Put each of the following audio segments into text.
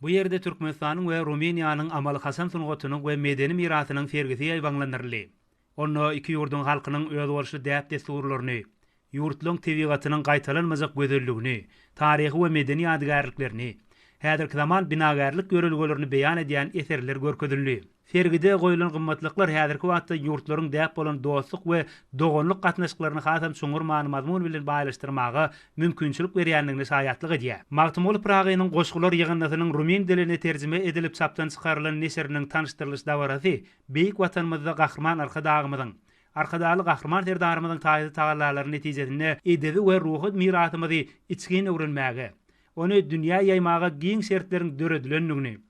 Bu ýerde Türkmenistanyň we Rumyniýanyň amaly-haşam sungatynyň we medeni mirasynyň sergisi ýaýbaňlandyryldy. Onda iki ýurduň halkynyň özboluşly däp-dessurlaryny, ýurtlaryň tebigatynyň gaýtalanmajak gözelligini, taryhy we medeni ýadygärliklerini, häzirki zaman binagärlik ýörelgelerini beýan edýän eserler görkezildi. Sergide goýlan gymmatlyklar häzirki wagtda ýurtlaryň däp bolan dostluk we doganlyk gatnaşyklaryny hasam çuňňur many-mazmun bilen baýlaşdyrmaga mümkinçilik berýändigine şaýatlyk edýär. Magtymguly Pyragynyň goşgular ýygyndysynyň rumyn diline terjime edilip çapdan çykarylan neşiriniň tanyşdyrylyş dabarasy beýik Watanymyzda Gahryman Arkadagymyzyň, Arkadagly Gahryman Serdarymyzyň taýsyz tagallalary netijesinde edebi we ruhy mirasymyzy içgin öwrenmäge, ony dünýä ýaýmaga giň şertleriň döredilendigini,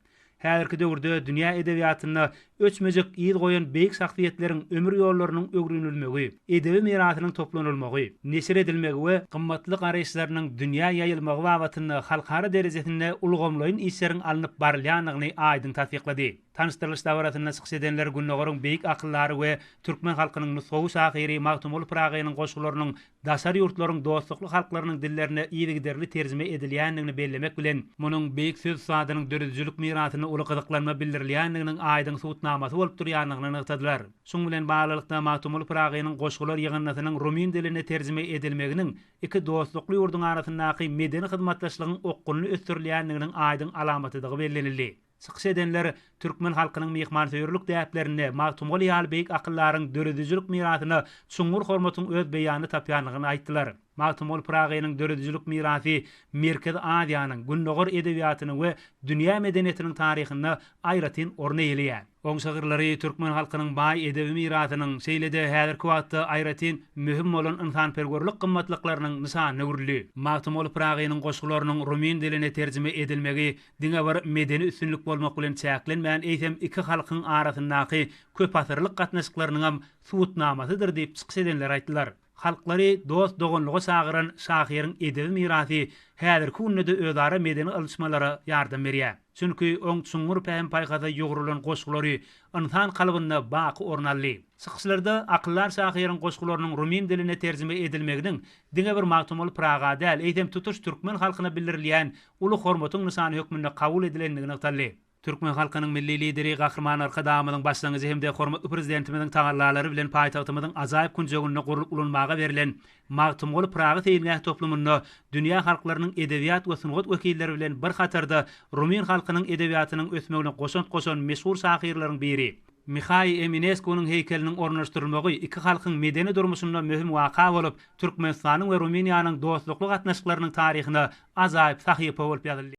häzirki döwürde dünýä edebiýatynda öçmejek yz goýan beýik şahsyýetleriň ömür ýollarynyň öwrenilmegi, edebi mirasynyň toplanylmagy, neşir edilmegi we gymmatly garaýyşlarynyň dünýä ýaýylmagy babatynda halkara derejesinde ulgamlaýyn işleriň alnyp barylýandygyny aýdyň tassyklady. Tanyşdyrylyş dabarasynda çykyş edenler Gündogaryň beýik akyldary we türkmen halkynyň nusgawy şahyry Magtymguly Pyragynyň goşgularynyň daşary ýurtlaryň dostlukly halklarynyň dillerine yzygiderli terjime edilýändigini bellemek bilen, munuň beýik söz ussadynyň döredijilik mirasyna uly gyzyklanma bildirilýändiginiň aýdyň subutnamasy bolup durýandygyny nygtadylar. Şunuň bilen baglylykda, Magtymguly Pyragynyň goşgular ýygyndysynyň rumyn diline terjime edilmeginiň iki dostlukly ýurduň arasyndaky medeni hyzmatdaşlygyň okgunly ösdürilýändiginiň aýdyň alamatydygy bellenildi. Çykyş edenler türkmen halkynyň myhmansöýerlik däplerinde Magtymguly ýaly beýik akyldaryň döredijilik mirasyna çuňňur hormatyň öz beýanyny tapýandygyny aýtdylar. Magtymguly Pyragynyň döredijilik mirasy Merkezi Aziýanyň, Gündogar edebiýatynyň we dünýä medeniýetiniň taryhynda aýratyn orun eýeleýär. Oň şygyrlary türkmen halkynyň baý edebi mirasynyň, şeýle-de häzirki wagtda aýratyn möhüm bolan ynsanperwerlik gymmatlyklarynyň nyşanyna öwrüldi. Magtymguly Pyragynyň goşgularynyň rumyn diline terjime edilmegi diňe bir medeni üstünlik bolmak bilen çäklenmän, eýsem iki halkyň arasyndaky köpasyrlyk gatnaşyklarynyňam subutnamasydyr diýip çykyş edenler aýtdylar. Halklary dost-doganlyga çagyran şahyryň edebi mirasy häzirki günde-de özara medeni ylşmalara ýardam berýär. Çünki oň çuňňur pähim-paýhasa ýugrulan goşgulary ynsan kalbynda baky orun aldy. Çykyşlarda akyldar şahyryň goşgularynyň rumyn diline terjime edilmeginiň diňe bir Magtymguly Pyraga däl, eýsem tutuş türkmen halkyna bildirilýän uly hormatyň nyşany hökmünde kabul edilendigi nygtaldy. Türkmen halkynyň Milli Lideri Gahryman Arkadagymyzyň başlangyjy hem-de hormatly Prezidentimiziň tagallalary bilen paýtagtymyzyň ajaýyp künjeginde gurlup ulanmaga berlen Magtymguly Pyragy seýilgäh toplumynda dünýä halklarynyň edebiýat we sungat wekilleri bilen bir hatarda rumyn halkynyň edebiýatynyň ösmegine goşant goşan meşhur şahyrlaryň biri Mihaý Emineskunyň heýkeliniň ornaşdyrylmagy iki halkyň medeni durmuşynda möhüm waka bolup, Türkmenistanyň we Rumyniýanyň dostlukly gatnaşyklarynyň taryhyna ajaýyp sahypa bolup ýazyldy.